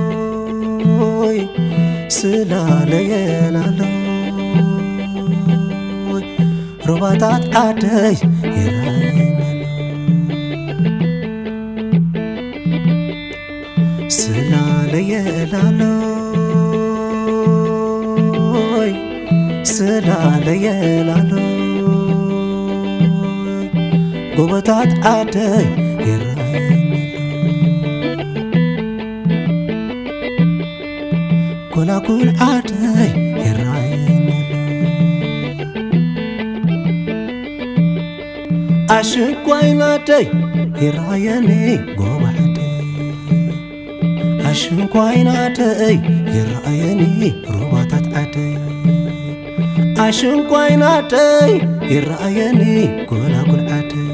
ስላለየላሎይ ስላለየላሎይ ሩባታት ዓደይ ይራየናሎ ስላለየላሎይ ስላለየላሎይ ጎቦታት ዓደይ ይራየናሎ ጎላጉል ዓደይ ይራየናሎ ኣሽንኳይ ናደይ ይራየኒ ጎባዕደይ ኣሽንኳይ ናደይ ይራየኒ ሩባታት ዓደይ ኣሽንኳይ ናደይ ይራየኒ ጎላጉል ዓደይ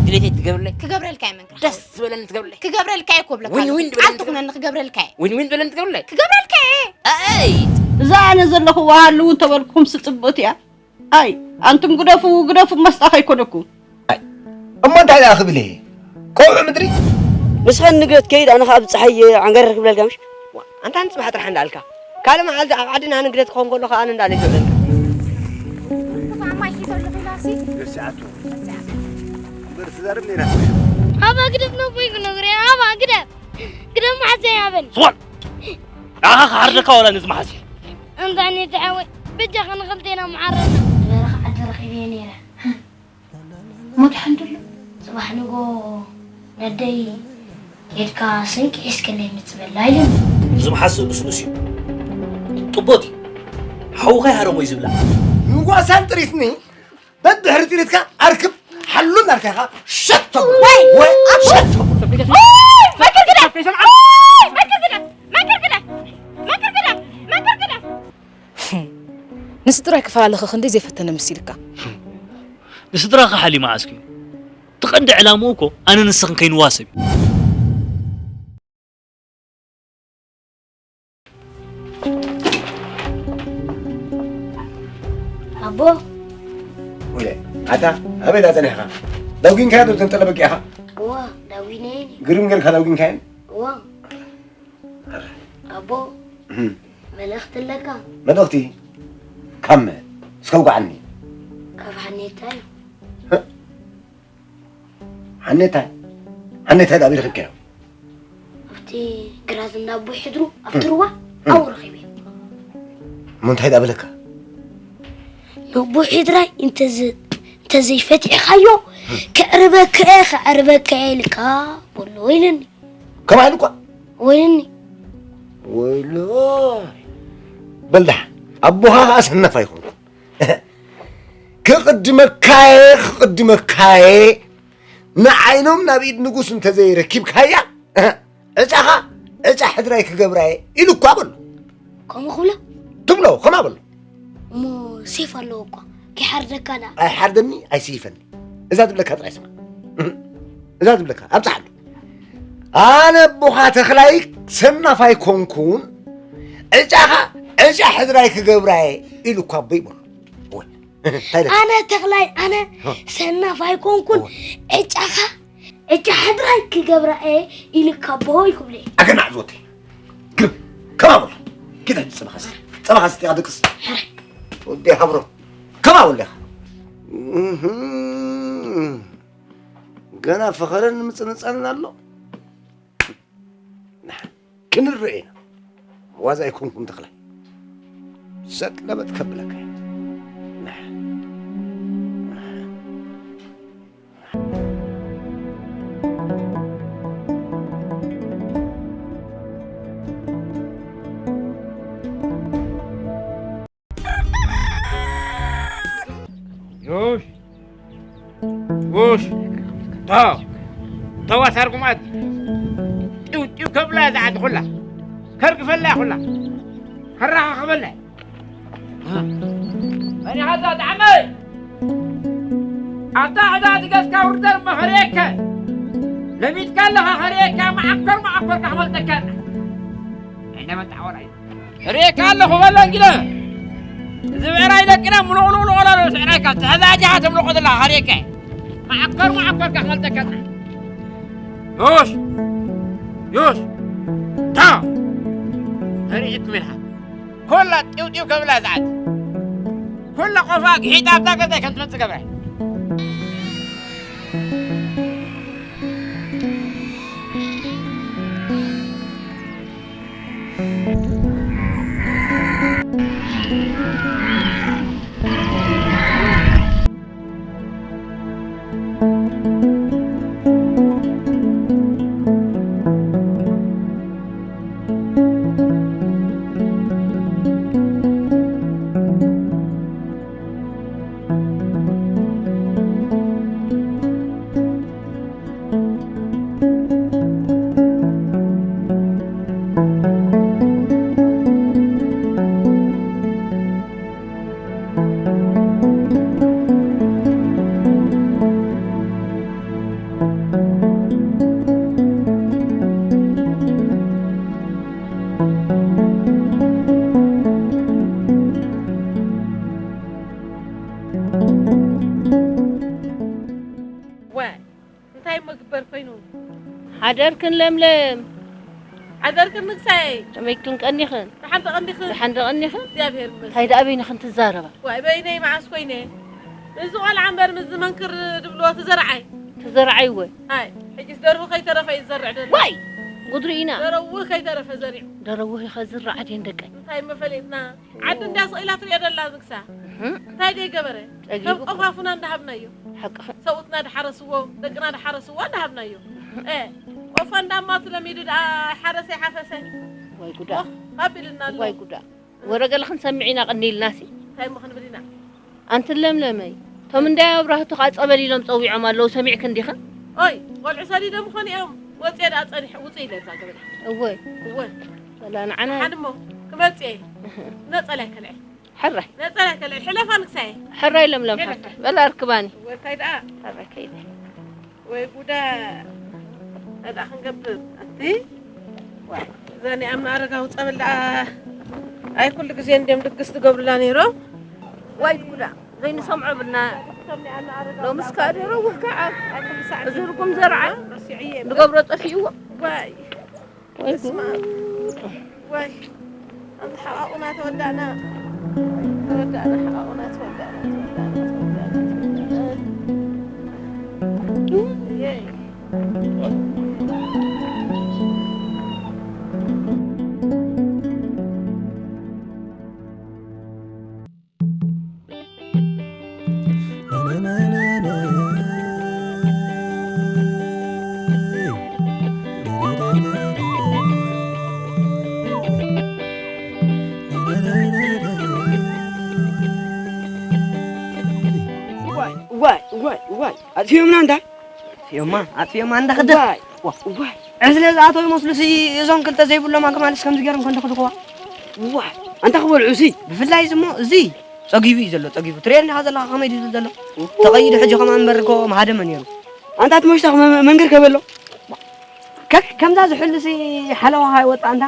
ድሌተይ ትገብርለይ? ክገብረልካ እየ መንክራ። ደስ ዝበለኒ ትገብርለይ? ክገብረልካ እየ እኮ ብለካ ዊን ኣለኹ። ዊን ዝበለኒ ቃል ትኹነኒ፣ ክገብረልካ እየ። ዊን ዊን ዝበለኒ ትገብርለይ? ክገብረልካ እየ። ኣይ! እዛ ኣነ ዘለኹዋ ሃልው እንተበልኩኹም ስጽብእቲ እያ። ኣይ፣ ኣንቱም ግደፉ፣ ግደፉ፣ መስጣ ከይኮነኩ። ኣይ፣ እሞ እንታይ ደኣ ክብል እየ? ቆውዕ ምድሪ? ንስኻ ንግደት ከይድ፣ ኣነ ኸኣ ብጸሓይ ዓንጋሪ ክብለልካ ምሽ? ዋ፣ ኣንታ ንጽባሕ ጥራሕ እንዳልካ። ካልእ መዓልቲ ኣብ ዓድና ንግደት ክኸውን ከሎ ኸኣ ኣነ እንዳለ ይስዕለልካ። ክፋእ ማይ ሒዘሉ ኺላሲ? ረሲዓቶ። ረሲዓቶ። እምበር ትዛረብ ነይራ። ኣባ ግደፍ ነቦይ ክነግር እየ። ኣባ ግደፍ። ግደፍ መሓዘ ያበል። ስዋል! ንዓኻ ክሓርደካ ዋላ ነዚ መሓዘ? ኣንታ ኔታ ሓወይ፣ በጃኻ ንኽልቴና መሓረና። ዝበረኻ ዓዲ ረኺበ እየ ነይረ። ሞት ሓንዱሉ። ጽባሕ ንጎ ነደይ ኬድካ ስንቂ ሒዝክለይ ምጽእ በላ ኢሉኒ። እዚ መሓዝ ልስሉስ እዩ። ጥቦት እዩ። ሓውኻ ይሃረሞ እዩ ዝብላ። ንጓሳን ጥሪትኒ በብድሕሪ ጥሪትካ ኣርክብ ሓሉ እናልካ ኢኻ ሸቶ። ወይ! ወይ! ሸቶ። ወይ! መንክር ግዳ! ወይ! መንክር ግዳ! መንክር ግዳ! መንክር ግዳ! መንክር ግዳ! ንስድራይ ክፈላለኺ ክንደይ ዘይፈተነ መሲልካ? ንስድራኺ ሓልዩ መዓስ ክዩ? እቲ ቀንዲ ዕላምኡ እኮ ኣነ ንስኽን ከይንዋሰብ እዩ። ኣቦ። ወየ፣ ኣታ ኣበይ ዳ ጸኒሕካ? ዳጉንካዮ ዶ ዘንጠለ በጊዕኻ? እዋ፣ ዳጉነየን እዩ። ግርም ጌርካ ዳጉንካየን? እዋ። ኣቦ፣ እም። መልእኽቲ ኣለካ? መልእኽቲ? ካብ መን? እስከ ውግዓኒ። ካብ ሓኔታ እዩ። ህ? ሓኔታይ? ሓኔታይ ዳኣ ኣበይ ረኺብካዮ? ኣብቲ ግራት እንዳ ኣቦይ ሕድሩ፣ ኣብቲ እም። ሩባ እም። ኣብኡ ረኺበዮ። እሞ እንታይ ዳኣ በለካ? ነቦይ ሕድራይ እንተዘ-፣ እንተዘይፈቲሕካዮ፣ እም። ከዕርበካ እየ፣ ከዕርበካ እየ ኢልካ በሎ ኢሉኒ። ከምኣ ኢሉ እኳ? ወይኒ። ወይሎ። በል ደሓን። ኣቦኻ ኸኣ ሰነፍ ኣይኮንኩን። ክቕድመካየ ክቕድመካየ ንዓይኖም ናብ ኢድ ንጉስ እንተዘይረኪብካያ ዕጫኻ ዕጫ ሕድራይ ክገብራየ ኢሉ እኳ በሎ። ከምኡ ክብሎ? ትብሎ ከምኣ በሎ። እሞ ሴፍ ኣለዎ እኳ፣ ከይሓርደካ ደኣ። ኣይሓርደኒ ኣይስይፈኒ። እዛ ትብለካ ጥራይ ስማ። እዛ ትብለካ ኣብጽሓሉ። ኣነ ኣቦኻ ተኽላይ ሰናፍ ኣይኮንኩን፣ ዕጫኻ ዕጫ ሕድራይ ክገብራየ ኢሉ እኳ ኣቦይ በሎ። ወይ፣ እንታይ ኢለካ? ኣነ ተኽላይ፣ ኣነ ሆ። ሰናፍ ኣይኮንኩን፣ ሆ። ዕጫኻ ዕጫ ሕድራይ ክገብራ እየ ኢልካ ኣቦይ ክብሎ እየ። ኣገናዕ ዝወተይ። ግርም። ከማ በሎ። ኪድ ሕጂ ጸባኻ ስቲ። ጸባኻ ስቲ፣ ኣደቅስ። ሕራይ። ወዲ ሃብሮ። ከማ በሎ ኢኻ። እህም። ገና ፈኸረን ምጽንጻንን ኣሎ። ክንርኢ ኢና። ዋዛ ኣይኮንኩን ተኽላይ። ሰጥ ለበጥ ከብለካ እየ። ዮሽ፣ ዮሽ፣ ተው፣ ተው ኣሳርጉማት። ጢው ጢው ከብላ እዛ ዓዲ ኩላ። ከርግፈላ ኩላ። ከራኻኽበላ። መን ኢኻ እዛ ጣዕመይ? ኣብታ ዕዳ ትገዝካ ውርደር እሞ ከርእየካ። ለሚድካ ኣለኻ ከርእየካ፣ መዓኮር መዓኮር ካኽመልጠካ። ዕንደ መን ተዓወራይ። ርእየካ ኣለኹ በሎ እንግዳ። እዚ ብዕራይ ደቅና ምሉቕሉቕ ኣሎ ስዕራይካ፣ ትሕዛ ጃኻ ትምልቖ ዘለኻ ርእየካ። መዓኮር መዓኮርካ ክመልጠካ። ዮሽ! ዮሽ! ታ! ርእየኩም ኢልካ። ኮላ ጢው ጢው ከብላ ዝዓት። ኮላ ቆፋ ግሒጣ ኣብታ ገዛይ ከም ትመጽእ ገብረ። ዋይ፣ እንታይ እሞ ግበር ኮይኑ? ሓደርክን ለምለም? ሓደርክን ንግሳይ? ከመይክን ቀኒኽን? ደሓን ተቐኒኽን? ደሓን ተቐኒኽን? እግዚኣብሔር ይመስገን። እንታይ ደኣ በይንኽን ትዛረባ? ዋይ፣ በይነይ መዓስ ኮይነ? እዚ ቆልዓ እምበር ምስዚ መንክር ድብልዎ ትዘርዓይ። ትዘርዓይ ወይ? ኣይ፣ ሕጂስ ደርሁ ከይተረፈ እዩ ዝዘርዕ ደሎ። ዋይ! ጉድ ርኢና። ደረውህ ከይተረፈ ዘሪዑ። ደረውህ ከዝርዓ ድየን ደቀይ? እንታይ እሞ ፈሊጥና? ዓዲ እንድያ ስቕ ኢላ ትሪኦ ደላ ንግሳ። እህ። እንታይ ደይ ገበረ? ጸጊቡ ከም እኮ። ቆፋፉና እንዳሃብናዮ። ሓቅኻ። ሰብኡትና ድሓረስዎ፣ ደቅና ድሓረስዎ እንዳሃብናዮ። እ፣ ቆፋ እንዳማቱ ለሚዱ ደኣ ሓረሰ ይሓፈሰ። ወይ ጉዳ። ኦህ፣ ካብ ኢልና ኣሎ። ወይ ጉዳ። ወረ ገለ ክንሰምዕ ኢና ቅኒ ኢልናሲ። እንታይ እሞ ክንብል ኢና? ኣንቲ ለምለመይ፣ እቶም እንዳይ ኣብራህቱ ኸዓ ጸበል ኢሎም ጸዊዖም ኣለዉ፣ ሰሚዕክን ዲኽን? ኦይ፣ ቆልዑ ሰዲዶም ኾን እዮም፣ ወጽየ ደኣ ጸኒሐ፣ ውጹ ኢለ እዛ ገበላ። እወ። እወ። በላ ንዓና። ሓን እሞ፣ ክመጽእ እየ። እህ። ነጸላይ ከልዐ። ሕራይ። ነጸላይ ከልዐ። ሕለፋ ንግሳየ። ሕራይ ለምለም ሕለፋ። ሓፍተይ። በላ ኣርክባኒ። እወ፣ እንታይ ደኣ? ሕራይ ከይደ። ወይ ጉዳ። እንታይ ደኣ ክንገብር? ኣቲ? ዋይ፣ እዛ ናይ ኣምና ኣረጋዊ ጸበል ደኣ ኣይ ኩሉ ግዜ እንድዮም ድግስ ዝገብሩላ ነይሮም። ዋይ ጉዳ፣ ዘይንሰምዖ ብልና። ሎምስ ከኣ ደረውህ ከኣ። እዚ ርጉም ዘርዓ ንገብሮ ጠፊእዎ። ዋይ። ወይ በስመ ኣብ። ጉድ። ዋይ። ኣንቲ ሓቓቑና ተወዳእና። ተወዳእና፣ ሓቓቑና ተወዳእና፣ ተወዳእና፣ ተወዳእና፣ ተወዳእና። እየይ። ዋይ ዋይ ዋይ፣ ኣጥፊኦምና እንዳ ኣጥፊኦማ ኣጥፊኦማ እንዳ ክደ ዋይ ዋ ዋይ። ዕስለ ዝኣተው ይመስሉ ሲ። እዞም ክልተ ዘይብሎም ኣግማልስ ከምዚ ገይሮም ከንደኽድኽዋ። ዋይ ኣንታ ክበልዑ ሲ። ብፍላይ ዝሞ እዚ ጸጊቡ እዩ ዘሎ። ጸጊቡ ትርእየኒ ኢኻ ዘለኻ ከመይ ድዩ ዝብል ዘሎ? ተቐይዱ ሕጂ ከማን እምበር እኮ ምሃደመ ነይሩ። ኣንታ እቲ መሽታ ክመ- መንገድ ከበሎ ከ- ከምዛ ዝሕሉ ሲ ሓለዋ ሃይ ወጣ ኣንታ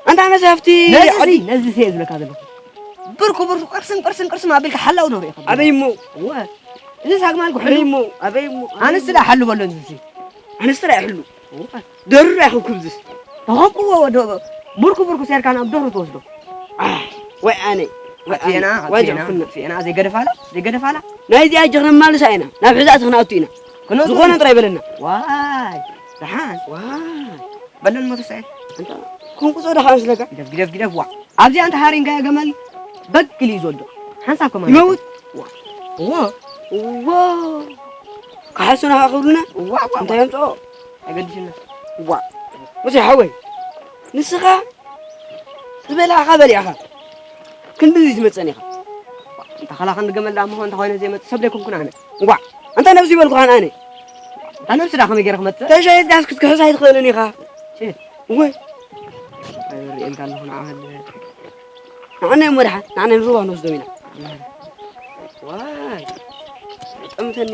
ኣንታ ነዚ ኣብቲ ነዚ ሲ ነዚ ሲ እየ ዝብለካ ዘለኹ። ብርኩ ብርኩ ቅርስን ቅርስን ቅርስን ኣቢልካ ሓላው ዶ ርኢኻ? ኣበይ እሞ እወ እዚ ሳግማል ኣበይ ክሕሉ እሞ ኣበይ እሞ ኣነስ ዳ ሓሉ በሎ እዚ ሲ ኣነስ ጥራይ ሕሉ ደሩ ኣይኹብኩብ ዝስ ተኸብኩዎ ወዶ ብርኩ ብርኩ ሴርካ ናብ ደሩ ትወስዶ። ኣህ፣ ወይ ኣነ ወይ ኣነ ኣጥፊኤና ዋንጫ ኣጥፊኤና ክፍና። ኣጥፊኤና ዘይገደፋላ ዘይገደፋላ ናይዚኣ ጀኽነ ማልሳ ኢና ናብ ሕዛእቲ ክንኣቱ ኢና። ክነቱ ዝኾነ ጥራይ በለና። ዋይ ደሓን ዋይ በለን ሞተሳይ እንታ ክንቁጾ ደኻ መስለካ? ግደፍ ግደፍ ግደፍ ዋ ኣብዚኣ እንተ ሃሪንካዮ ገመል በግል እዩ ዝወዶ ሓንሳብ ከማን ይመውት። ዋ እዎ እዎ ክሓሱና ከኽብሩና እዋ እዋ እንታይ የምፅኦ? ኣይገድሽና እዋ ሙሴ ሓወይ ንስኻ ዝበላዕኻ በሊዕኻ ክንድዚ ትመፀን ኢኻ። እንተ ኸላ ክንዲ ገመል ደኣ ምኾን እንተኾይነ ዘይመፅእ ሰብ ዘይኮንኩን ኣነ። እንቋዕ ኣንታ ነብሲ ይበልኩኻን ኣነ። እታ ነብሲ ደኣ ከመይ ገይረ ክመፅእ? ተሻሂድ ዳስ ክትክሕስ ኣይትኽእልን ኢኻ። ቼ፣ እወ። ኣይበርኤልካ ኣለኹ ንዓ ኸል ንዓና እዮም መድሓን ንዓና እዮም ሩባ ንወስዶም ኢና። ዋይ ጠምተኒ።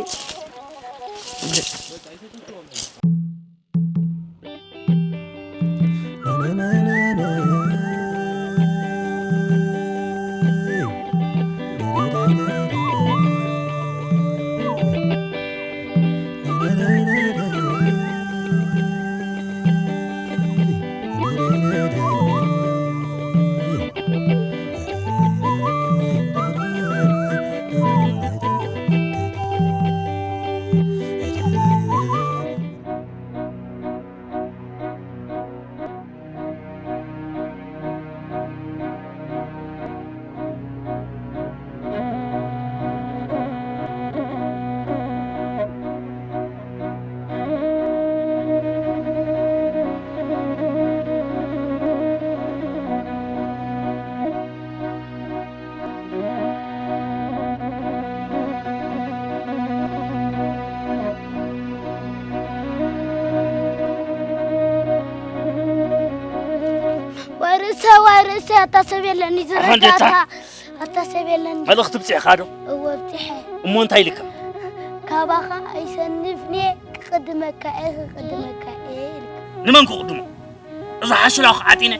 ዋይ ርእሰ ዋይ ርእሰ ኣታ ሰብ የለኒ ኣኾ እንዴታ? ዝርዳእካ ኣታ ሰብ የለኒ። መልእኽቲ ብፂሕኻ ዶ? እወ ብፂሐ። እሞ እንታይ ኢልካ? ካባኻ ኣይሰንፍን እየ ክቕድመካ እየ ክቕድመካ እየ ኢልካ። ንመን ክቕድሞ? እዚ ሓሽላኽ ዓጢነ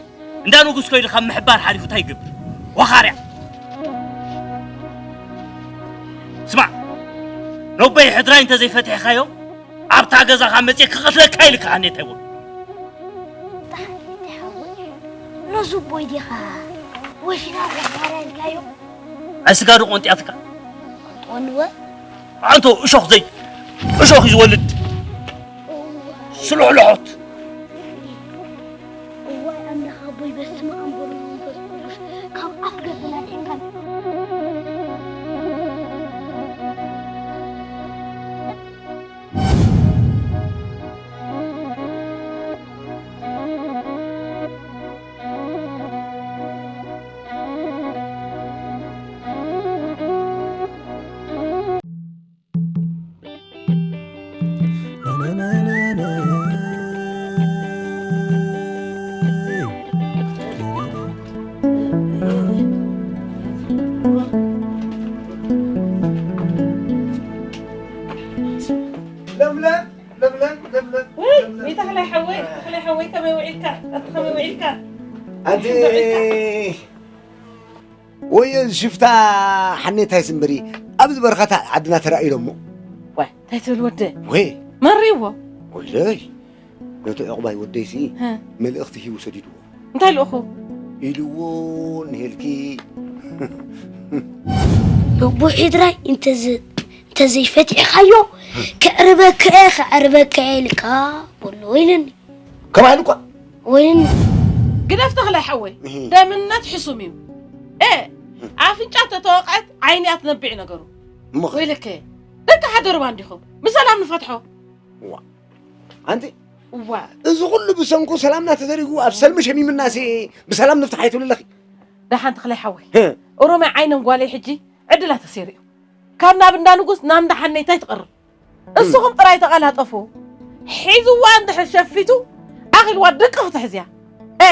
እንዳ ንጉስ ከይዱ ካብ ምሕባር ሓሊፉ እንታይ ይገብር? ወኻርያ። ስማዕ፣ ነቦይ ሕድራይ እንተዘይፈቲሕካዮ ኣብታ ገዛኻ መፅየ ክቐትለካ ኢልካ ሃኔታይ ወዱ። ሎዙ ቦይ ዲኻ ወሽና ወኻርያ ኢልካዮ? ናይ ስጋ ዶ ቆንጢያትካ? ቆንወ ኣንቶ እሾኽ ዘይ እሾኽ እዩ ዝወልድ። ስሉሕሉሖት። እዋይ ኣምላኽ ኣቦይ በስመ ኣብ ወወልድ ወመንፈስ ቅዱስ ካብ ኣፍ ገጽና ርሒቕካ። ለምለም ለምለም ለምለም ውይ ተኽላይ ሓወይ ተኽላይ ሓወይ ከመይ ውዒልካ ኣቲ ከመይ ውዒልካ ኣንቲ ወዮ ሽፍታ ሓኔታይ ስምበሪ ኣብዚ በረኻታት ዓድና ተራእዩ ኢሎሞ ዋይ እንታይ ትብል ወደ ወይ መሪዎ ወይለይ ነቲ ዕቑባይ ወደይሲ ሀ፣ መልእኽቲ ሂቡ ሰዲድዎ እንታይ ልእኹ ኢልዎ ንሄልኪ ኣቦ ሕድራይ እንተዘይፈቲሕካዮ ከዕርበካ እየ ከዕርበካ እየ ኢልካ በሎ ኢልኒ ከባህል እኳ ወይን ግደፍ ተኽላይ ሓወይ እህ። ደምነት ሕሱም እዩ እ ኣፍንጫ ተተወቀዐት ዓይኒ እያ ትነብዕ ነገሩ እሞ ኸ- ወይለከ ደቂ ሓደ ሩባ እንዲኹም ብሰላም ንፈትሖ ዋ ኣንቲ እዋ እዚ ኩሉ ብሰንኩ ሰላምና ተዘሪጉ ኣብ ሰልሚ ሸሚምናሲ ብሰላም ንፍትሓ ኣይትብልለኺ ደሓን ተኽላይ ሓወይ ህ። ኦሮማይ ዓይነን ጓለይ ሕጂ ዕድላ ተሰይሩ እዩ ካብ ናብ እንዳ ንጉስ ናብ እንዳ ሓነይታይ ትቐርብ። እስኹም ጥራይ ተቐላጠፉ። ሒዝዋ እንድሕር ሸፊቱ ኣኺልዋ ደቂ ክትሕዝያ። ኤ፣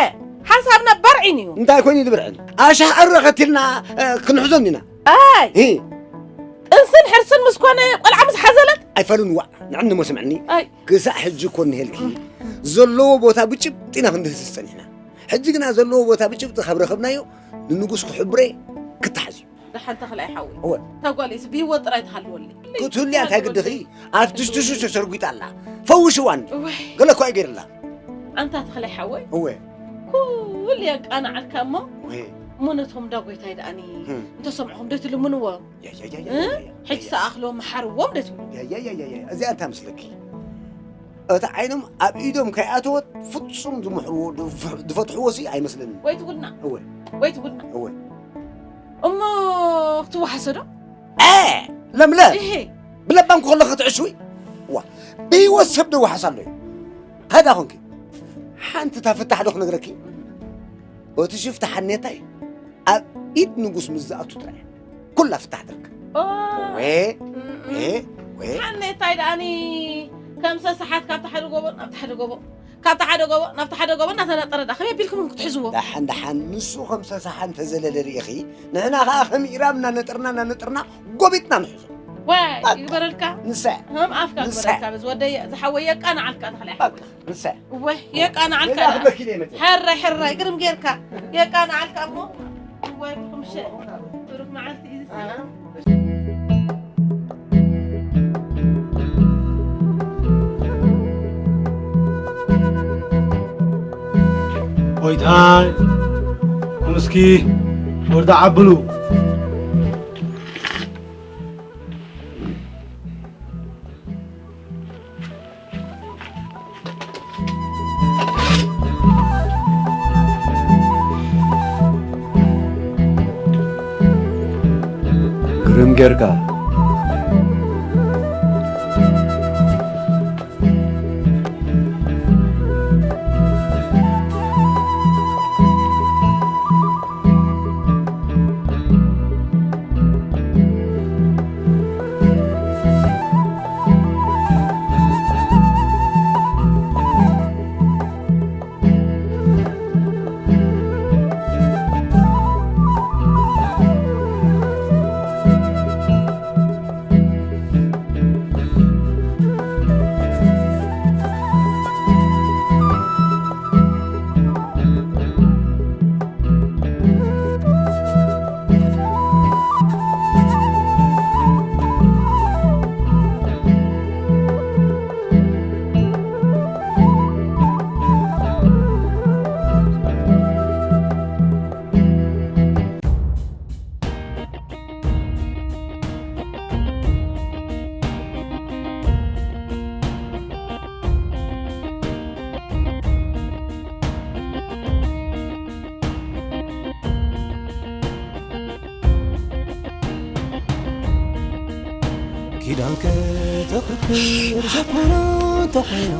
ሓንሳብና በርዒን እዩ። እንታይ ኮይኑ ዝብርዕን? ኣሻዕ ዕረ ከቲልና፣ እ፣ ክንሕዞ እንዲና። ኣይ፣ ሂ። ጥንስን ሕርስን ምስ ኮነ ቆልዓ ምስ ሓዘለት? ኣይፈሉን ዋዕ። ንዕኒ ሞ ስምዕኒ። ኣይ። ክሳዕ ሕጂ እኮ እንሄልኪ ዘለዎ ቦታ ብጭብጢ ኢና ክንድህስስ ጸኒሕና። ሕጂ ግና ዘለዎ ቦታ ብጭብጢ ካብ ረኸብናዮ ንንጉስ ክሕብሬ ክተሓዝ እዩ። ደሓን ተኽላይ ሓወይ። እወ። እታ ጓለይስ ብህይወት ጥራይ ትሃልወለይ። ክትህልያ እንታይ ግድኺ? ኣብ ትሽትሹ ተሸርጒጣ ኣላ። ፈውሽዋ እንዲ። እወይ። ገለ እኮ ኣይገይርላ። ኣንታ ተኽላይ ሓወይ። እወ። ኩሉ የቃናዓልካ እሞ። እወ። እሞ ነቶም ዳጎይታይ ደኣኒ ህም። እንተሰምዕኹም ዶ ትልምንዎም? ያ፣ ያ፣ ያ፣ ያ፣ እ? ያ፣ ያ፣ ሕጂ ያ። ሰኣኽሎም መሓርዎም ዶ ትብሉ? ያ፣ ያ፣ ያ፣ ያ፣ ያ። እዚኣ እንታይ መስለኪ? እቲ ዓይኖም ኣብ ኢዶም ከይኣተወት ፍጹም ዝምሕርዎ፣ ዝፍ-፣ ዝፈትሕዎ ሲ ኣይመስለንን። ወይ ትጉድና። እወ። ወይ ትጉድና። እወ። እሞ ክትወሓሶ ዶ? እ፣ ለምለም። እሄ። ብለባም ክኸሎ ክትዕሽዊ? ዋ፣ ብህይወት ሰብ ዶ ይወሓስ ኣሎ እዩ? ሃዳ ኾንኪ። ሓንቲ እታ ፍታሕ ዶ ክነግረኪ? እቲ ሽፍታ ሓኔታይ ኣብ ኢድ ንጉስ ምስ ዝኣቱ ጥራይ ኩላ ፍታሕ ትርከብ። ኦ። ወ፣ እም፣ እም። እ፣ ወ። ሓኔታይ ደኣኒ ከም ሰሳሓት ካብቲ ሓደ ጎቦ ናብቲ ሓደ ጎቦ፣ ካብቲ ሓደ ጎቦ ናብቲ ሓደ ጎቦ እናተነጠረ ደኣ ከመይ ኣቢልኩም ክትሕዝዎ? ደሓን፣ ደሓን፣ ንሱ ከም ሰሳሓ እንተዘለለ ርኢኺ፣ ንሕና ኸኣ ከም ኢራም እናነጠርና፣ እናነጠርና ጎቢጥና ንሕዞ። ዋይ፣ በቃ። ይግበረልካ። ንሳ። ከም ኣፍካ ንሳ። ይግበረልካ። በዚ ወደይ፣ ዝሓወይ የቃንዓልካ፣ ተኽላይ በቃ። ሓወይ። ንሳ። እወ፣ የቃንዓልካ ሌላ ደኣ። ክበኪ ደይ መጽእ። ሕራይ፣ ሕራይ፣ ግርም ጌርካ። የቃንዓልካ እሞ። እወ፣ ብርኩም ሸ-፣ ብሩክ መዓልቲ እዩ ዝስዕብ። ጎይታይ፣ ኩምስኪ፣ ወርዳ ዓብሉ። ግርም ጌርካ። ኪዳንከ ተኽብር ዘኮነ እንተኾይኑ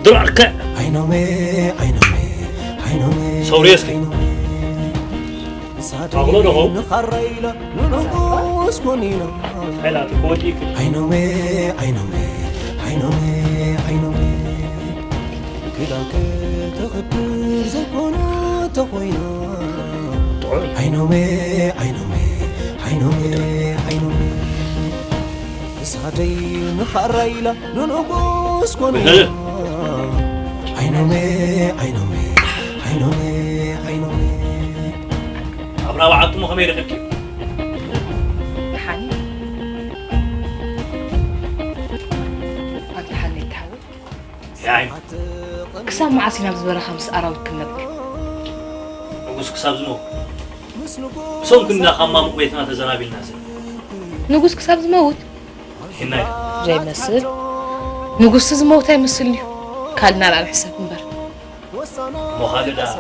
ድራዕከ ዓይኖሜ፣ ዓይኖሜ፣ ዓይኖሜ፣ ሰውሪ እስኪ። ዓይኖሜ። ኣቕሎ ዶ ኸው? ንኻራ ኢላ ንንጉስ ኮኒና። ሓይላት ክወዲ ይክእል። ዓይኖሜ፣ ዓይኖሜ፣ ዓይኖሜ፣ ዓይኖሜ። ክዳንከ ተኽብር ዘይኮነ ተኾይና። ጥዑም። ዓይኖሜ፣ ዓይኖሜ፣ ዓይኖሜ፣ ዓይኖሜ። እሳደይ ንኻራ ኢላ ንንጉስ ኮነ። እህ። ዓይኖሜ፣ ዓይኖሜ፣ ዓይኖሜ፣ ዓይኖሜ። ኣብ ራብዓቱ እሞ ከመይ ረኺብኪ? ደሓን። ኣብ ደሓን ይተሓወል። ያይ። ክሳብ መዓስ ኢና ኣብዚ በረኻ ምስ ኣራዊት ክንነብር? ንጉስ ክሳብ ዝመውት። እሶም ክንዳ ካብ ማሙቕ ቤትና ተዘናቢልና ዘለና። ንጉስ ክሳብ ዝመውት? ይናይ። ዘይመስል። ንጉስ ዝመውት ኣይመስልን እዩ። ካልእ ናልኣ ንሕሰብ እምበር። እሞ ካልእ ደኣ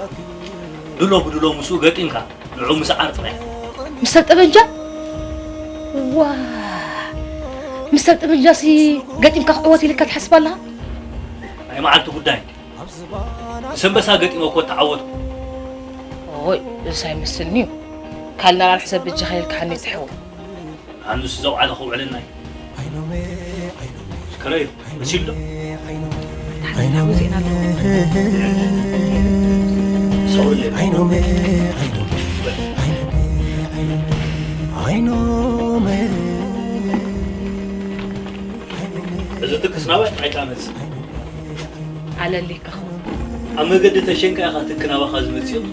ድሎ ብድሎ ምስኡ ገጢምካ ንዑ ምስዓር ጥራይ። ምስ ሰብ ጠበንጃ? ዋ! ምስ ሰብ ጠበንጃሲ ገጢምካ ክዕወት ኢልካ ትሓስብ ኣለኻ? ናይ መዓልቲ ጉዳይ። ምስ ኣንበሳ ገጢመ እኮ ተዓወትኩ። ኦይ፣ እሱ ኣይመስልን እዩ። ካልእ ናልኣ ንሕሰብ በጃኻ ኢልካ ሓኔታይ ሓወይ። ኣንስ ዘውዓለ ከውዕለና እዩ። ከረዩ፣ መሲሉ ዶ? እዚ ትክስ ናባይ ጥራይ ትመጽእ። ኣለሊካ ኹ። ኣብ መገዲ ተሸንካ ኢኻ ትክ ናባኻ ዝመጽእ።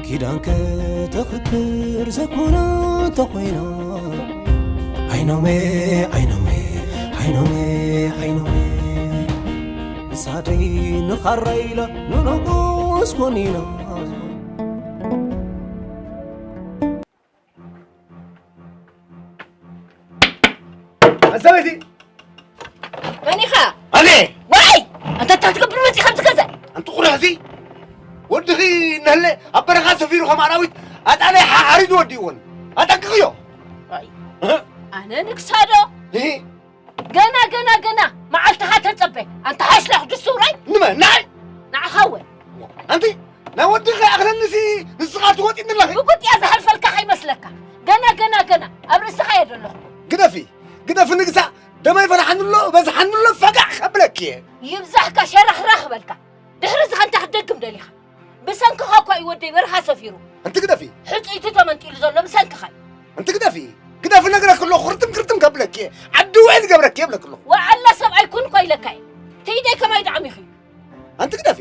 ኪዳን ከተኽብር ዘኮና እንተኾይና፣ ዓይኖመ፣ ዓይኖመ፣ ዓይኖመ፣ ዓይኖመ፣ ሳደይ ንኻራ ኢላ ንንጉስ ኮኒና። ሰበይቲ! መን ኢኻ? ኣነ! ዋይ! ኣንታ እንታይ ትገብር መፂኻ ኣብዚ ገዛ? ኣንቲ ቁራሲ! ወድኺ እናሃለ ኣብ በረኻ ሰፊሩ ከም ኣራዊት ኣጣለ ሓሪዱ ወዲእዎን። ኣጠንቅቕዮ! ዋይ! እህ! ኣነ ንግሳዶ? እህ! ገና፣ ገና፣ ገና መዓልትኻ ተጸበ። ኣንታ ሓሽላኽ ድስውራይ! ንመን? ንዓይ? ንዓኻ እወ። ኣንቲ ናይ ወድኺ ኣኽለኒሲ ንስኻ ትወጢኒ ኣለኺ። ብጉጥያ ዝሓልፈልካ ከይመስለካ። ገና፣ ገና፣ ገና ኣብ ርእስኻ እየ ዘለኹ። ግደፊ፣ ግደፊ ንግሳ፣ ደመይ ፈላሓኒ ኣሎ፣ በዝሓኒ ኣሎ፣ ፈጋዕ ከብለኪ እየ። ይብዛሕካ ሸራኽራኽ በልካ። ድሕሪ እዚ ከ እንታይ ክትደግም ደሊኻ? ብሰንክኻ እኳ እዩ ወደይ በረኻ ሰፊሩ። ኣንቲ ግደፊ። ሕጹይቲ ተመንጢሉ ዘሎ ብሰንክኻ እዩ። ኣንቲ ግደፊ፣ ግደፊ ነግረኪ ኣለኹ፣ ክርትም ክርትም ከብለኪ እየ። ዓዲ ውዒል ገብረኪ እየ እብለኪ ኣለኹ። ወዓላ ሰብኣይ ኩን እኳ ኢለካ እየ። ትይደይ ከማይ ደዓሚኺ እዩ። ኣንቲ ግደፊ።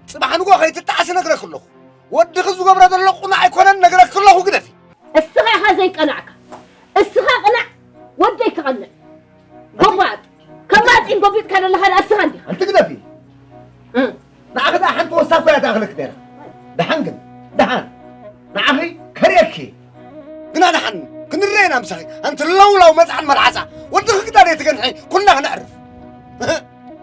ጽባሕ ንግሆ ከይትጠዓሲ ነግረኪ ኣለኹ። ወድኺ ዝገብሮ ዘሎ ቁኑዕ ኣይኮነን ነግረኪ ኣለኹ ግደፊ። እስኻ ኢኻ ዘይቀናዕካ። እስኻ ቅናዕ፣ ወደይ ክቐንዕ። ጎባጥ። ከማጺን ጎቢጥካ ዘለኻ ደኣ እስኻ እንዲኻ። ኣንቲ ግደፊ። እ። ንዓኺ ደኣ ሓንቲ ወሳ እኮ እያ ትኣኽለኪ ነይራ። ደሓን ግን፣ ደሓን። ንዓኺ ከርእየኪ። ግና ደሓን ክንረኣየና ምሳኺ። ኣንቲ ለውላው መጽዓን መልሓሳ። ወድኺ ግዳ ደይ ትገንሒ፣ ኩልና ክነዕርፍ።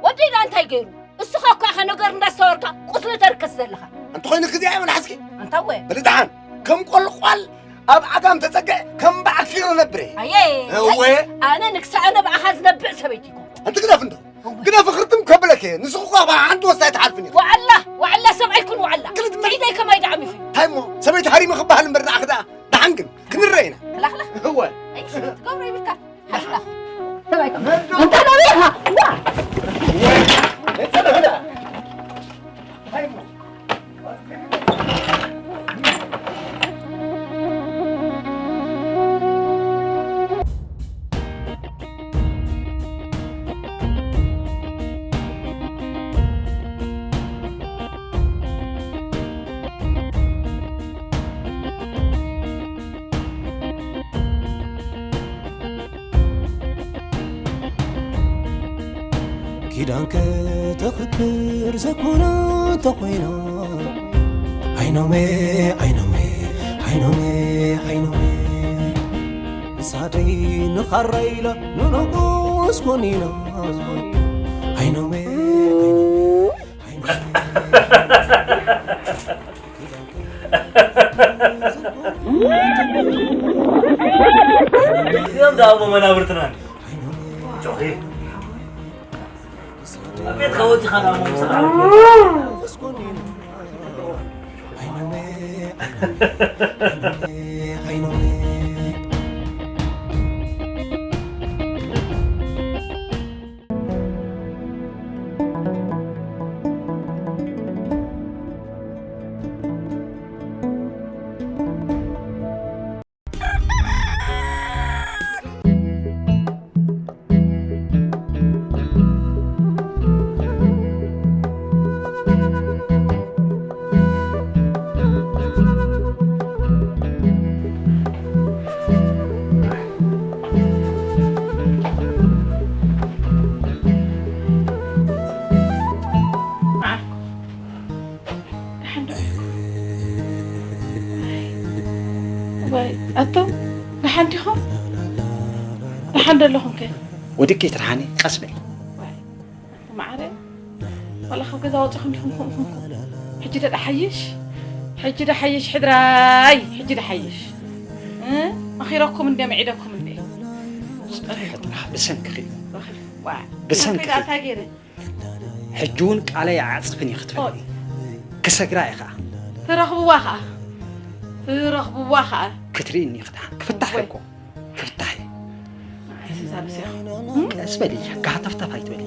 ወደይ ደኣ እንታይ ገይሩ? እስኻ እኳ ኢኻ ነገር እንዳስተወርካ ቁስሊ ተርከስ ዘለኻ። እንተኾይኑ ክዚኣ እየ መልሓስኪ። ኣንታ እወ። በሊ ደሓን፣ ከም ቆልቋል ኣብ ዓጋም ተጸግዐ፣ ከም በዓል ፊቕሪ ነብር እየ። ኣየ፣ እወ። ኣነ ንክሳዕ ኣነ ብኣኻ ዝነብዕ ሰበይቲ ይኮንኩ። ኣንቲ ግደፍ እንዶ። እወ። ግደፍ ክርትም ከብለክ እየ። ንስኺ እኳ ብሓንቲ ወስታ ኣይትሓልፍን ኢኺ። ዋዕላ፣ ዋዕላ ሰብኣይ ኩን ዋዕላ። ክልተ ትዒደይ ከማይ ደዓም ኢኺ። እንታይ እሞ፣ ሰበይቲ ሃሪመ ክበሃል እምበር ንኣኺ ደኣ ደሓን ግን ክንረአ ኢና። ክላኽላኽ። እወ። ኣይ፣ ትገብሮ ይብልካ። ሓሽላኽ። ሰብኣይ፣ ኣንታ ናበይ ኢኻ? ዋ! ኪዳን ከተኽብር ዘኮና እንተኾይና፣ ዓይኖመ፣ ዓይኖመ፣ ዓይኖመ፣ ዓይኖመ፣ ሳደይ ንኻራ ኢላ ንንጉስ ኮኒና። ዓይኖመ፣ ዓይኖመ፣ ዓይኖመ። እዚኦም ደኣ እሞ መናብርትና ጮኺ። ኣብ ቤትካ ወጺኻ ደኣ እሞ ምሳኻ ዋይ፣ ኣቶም ደሓን ዲኹም? ደሓን ዶ ኣለኹም ከ? ወዲቂ ትርሓኒ ቀስ በይ። ማዕረ ዋላ ካብ ገዛ ወፂኹም ዲኹም ከምኹም? ሕጂ ዶ ደሓይሽ? ሕጂ ዶ ሓይሽ ሕድራይ? ሕጂ ዶ ሓይሽ? እ? መኺረኩም እንደ መዒደኩም እንደ ጥራሕ ብሰንክኺ ዋ ብሰንክኺ ከይዳ እንታይ ገይረ? ሕጂ እውን ቃለይ ኣዕፅፍን እየ ክትበልኒ ክሰግራ እየ ከዓ ትረኽብዋ ከዓ ትረኽብዋ ከዓ ክትርእኒ ክድሓን ክፍታሕ እኮ ክፍታሕ እየ ዛብስያ ቀስ በሊ ጋህተፍተፍ ኣይትበሊ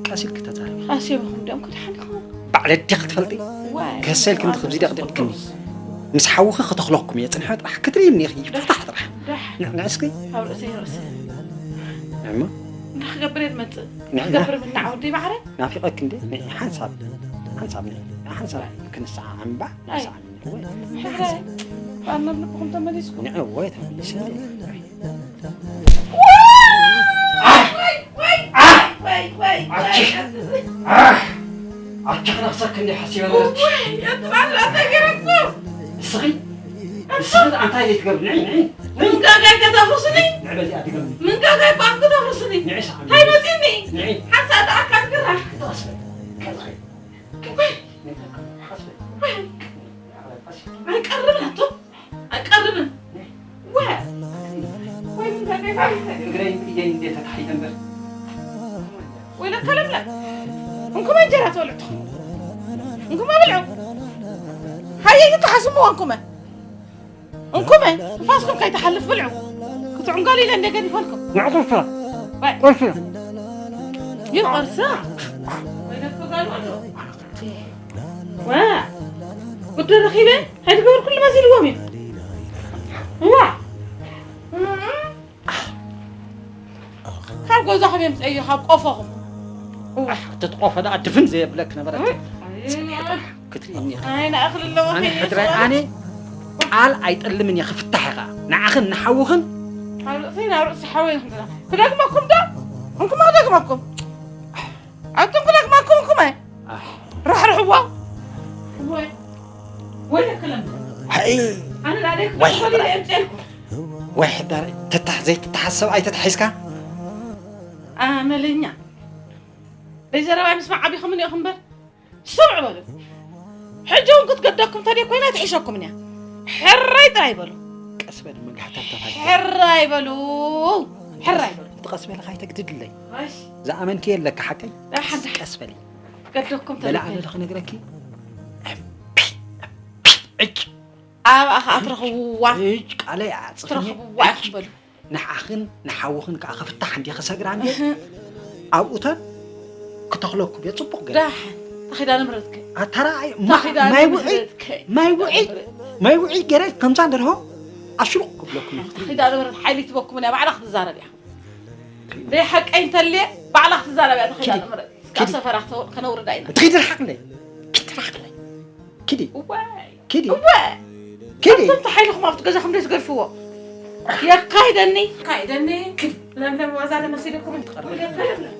ቀስ ኢልክ ተዛረቢ ኣስዮምኹም ዲኦም ክድሓን ይኸውን ባዕለ ዲኽ ትፈልጢ ከሰልክ እንዲ ክብዚ ደቕደቕክኒ ምስ ሓውኺ ክተኽለኩም እየ ፅንሐ ጥራሕ ክትርእኒ ኢኺ ፍታሕ ጥራሕ ንዕስኪ ኣብ ርእሰይ ርእሰ እሞ እንታይ ክገብር እየ ዝመፅእ ንዕና ክገብር ምናዓው ደይ ማዕረ ናፊቐክ እንዴ ንዒ ሓንሳብ ሓንሳብ ንዒ ሓንሳብ ክንሰዓዓም እምባ ንሰዓዓም ሕራይ ኣብ መብልዕኹም ተመሊስኩም ንዒ ወይ ተመሊሰ ኣቺ ክነኽሰክ እንዲ ሓሲበ ነበርኪ እስኺ እስኺ እንታይ ዘይትገብሪ ንዒ ንዒ ንዒ ምንጋጋይ ከተፍርስኒ ንዒ በዚኣ ድገሚ ምንጋጋይ ባንክ ከተፍርስኒ ንዒ ሰዓዓም ሃይ መፂኒ ንዒ ሓንሳ ተኣካል ግራሕ ተቐስበ ቀልዓይ ቀልዓይ ቀስበ ኣይቀርብን ኣቶ ኣይቀርብን ወ ወይ ምንጋጋይ እግረይ እየይ እንዴ ተታሒተ እምበር ወይለካ ለምለም እንኩመ እንጀራ ትበልዑ ትኹም እንኩመ ብልዑ ሃየ ይተሓስምዎ እንኩመ እንኩመ ንፋስኩም ከይትሓልፍ ብልዑ ክትዕንገሉ ኢለ እንደ ገዲፈልኩም ንዕቁርሳ ወይ ቁርሲ ይቐርሳ ዋ ጉደ ረኺበ ኣይትገበርኩሉ መሲልዎም እዩ ዋ ካብ ገዛኹም እዮም ዝፀዩ ካብ ቆፎኹም እቲ ትቆፈ ደኣ ድፍን ዘየብለክ ነበረት ክትርእኒ ኢኻ ኣይ ንኣኽሊ ኣለዎ ኣነ ሕድራይ ኣነ ቃል ኣይጠልምን እየ ክፍታሕ ኢኻ ንዓኽን ንሓውኽን ካብ ርእሰይ ናብ ርእሲ ሓወይ ንክንትና ክደግመኩም ዶ እንኩማ ክደግመኩም ኣቱም ክደግመኩም እንኩማ ራሕርሕዎ ወይ ወይ ክለም ኣነ ናደይ ክደግመሉ እየ እምፅኤልኩም ወይ ሕዳር ትታሕ ዘይትተሓሰብ ኣይተታሒዝካ ኣመለኛ በይ ዘረባይ ምስ መዓቢኹምን ኢኹም እምበር ስምዑ በሉ ሕጂ እውን ክትገደኩም ተደይ ኮይና ትሕሸኩምን እያ ሕራይ ጥራይ በሉ ቀስ በል መጋሕተፍተፍ ኣይትበል። ሕራይ በሉ ሕራይ በሉ እቲ ቀስ በልካ ኣይተግድድለይ እሺ ዝኣመንክዮ ኣለካ ሓቀይ ደሓን ደሓን ቀስ በሊ ገደኩም በላዕለ ተደይ ዶ ክነግረኪ ዕጭ ኣብኣ ከዓ ትረኽብዋ ዕጭ ቃለይ ኣፅፍኒ ትረኽብዋ ኢኹም በሉ ንዓኽን ንሓውኽን ከዓ ክፍታሕ እንዲ ክሰግራ እንዲ ኣብኡተን ክተኽለኩም እየ ፅቡቕ ገ ዳሕን ተኺዳ ንምረትከ ኣተራኣይ ተኺዳ ማይ ውዒ ንምረትከ ማይ ውዒ ማይ ውዒ ገይረ ከምዛ እንደርሆ ኣሽሩቕ ክብለኩም እዩ ተኺዳ ንምረት ሓይሊ ትበኩም እያ ባዕላ ክትዛረብ እያ ደይ ሓቀይ እንተልየ ባዕላ ክትዛረብ እያ ተኺዳ ንምረት ካብ ሰፈራ ከነውርዳ ኢና ትኺዲ ርሓቕለይ ኪዲ ርሓቕለይ ኪዲ እዋይ ኪዲ እዋይ ኪዲ እቶም ተሓይልኹም ኣብቲ ገዛኹም ደይ ትገድፍዎ የካይደኒ የካይደኒ ለምለም ዋዛ ለመሲልኩም ተኽላይ ደሓን ፅናሕ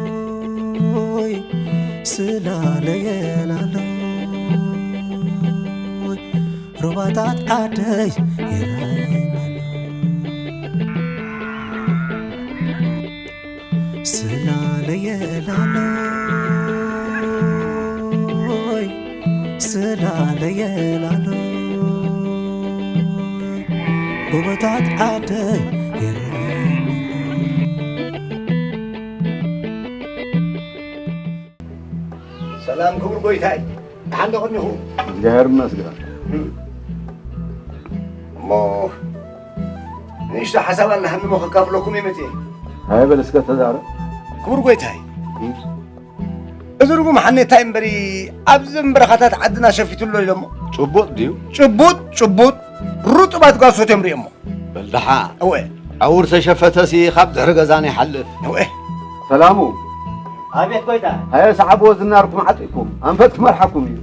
ስላለየላሎይ ስላለየላሎይ ሩባታት ዓደይ ይረኣየና ስላለየላሎይ ስላለየላሎይ ጎቦታት ዓደይ ይረኣየና ሰላም ክቡር ጎይታይ፣ ደሓን ዶ ቅድሚኹም? እግዚኣብሔር ይመስገን። እሞ ንእሽቶ ሓሳብ ኣላሃኒ እሞ ከካፍለኩም እየ መፅየ። ሃየ በል እስከ ተዛረብ። ክቡር ጎይታይ፣ እዚ ርጉም ሓኔታይ እምበሪ ኣብዚ በረኻታት ዓድና ሸፊቱ ኣሎ ኢሎሞ። ጭቡጥ ድዩ? ጭቡጥ ጭቡጥ ርጡባት ጓሶት እዮም ሪኦሞ። በል ደሓ። እወ ኣውር ተሸፈተሲ ካብ ድሕሪ ገዛና ይሓልፍ። እወ። ሰላሙ። ኣቤት ጎይታ። ሃየ ሰዓብዎ ዝናርኩም ዓጢኩም። ኣንፈት ክመርሓኩም እዩ።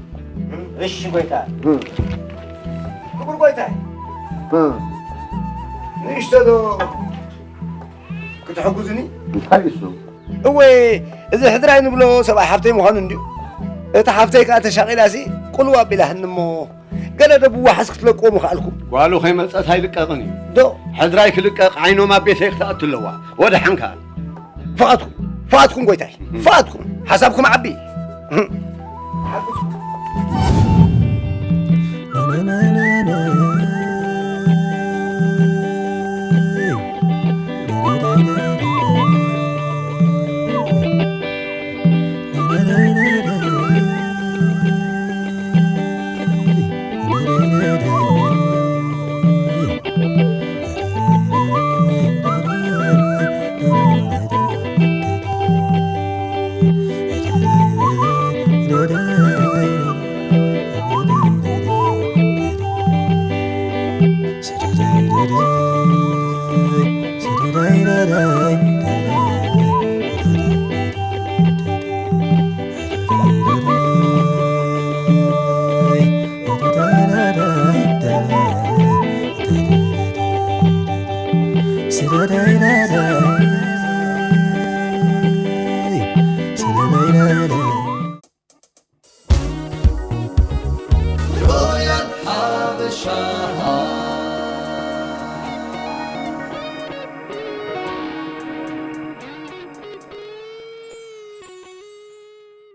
እሺ ጎይታ። እም። ክቡር ጎይታ። እም። ንእሽቶ ዶ ክትሕግዙኒ? እንታይ እሱ? እወ፣ እዚ ሕድራይ ንብሎ ሰብኣይ ሓፍተይ ምዃኑ እንድዩ። እታ ሓፍተይ ከኣ ተሻቒላሲ ቁልው ኣቢላትኒ እሞ፣ ገለ ዶ ብዋሕስ ክትለቅዎ ምኸኣልኩም? ጓሉ ከይመጸት ኣይልቀቕን እዩ። ዶ? ሕድራይ ክልቀቕ ዓይኖም ኣብ ቤተይ ክትኣቱ ኣለዋ። ወደሓንካ። ፍቓድኩም፣ ፍቓድኩም ጎይታይ፣ ፍቓድኩም። ሓሳብኩም ዓቢ። ሮያል ሓበሻ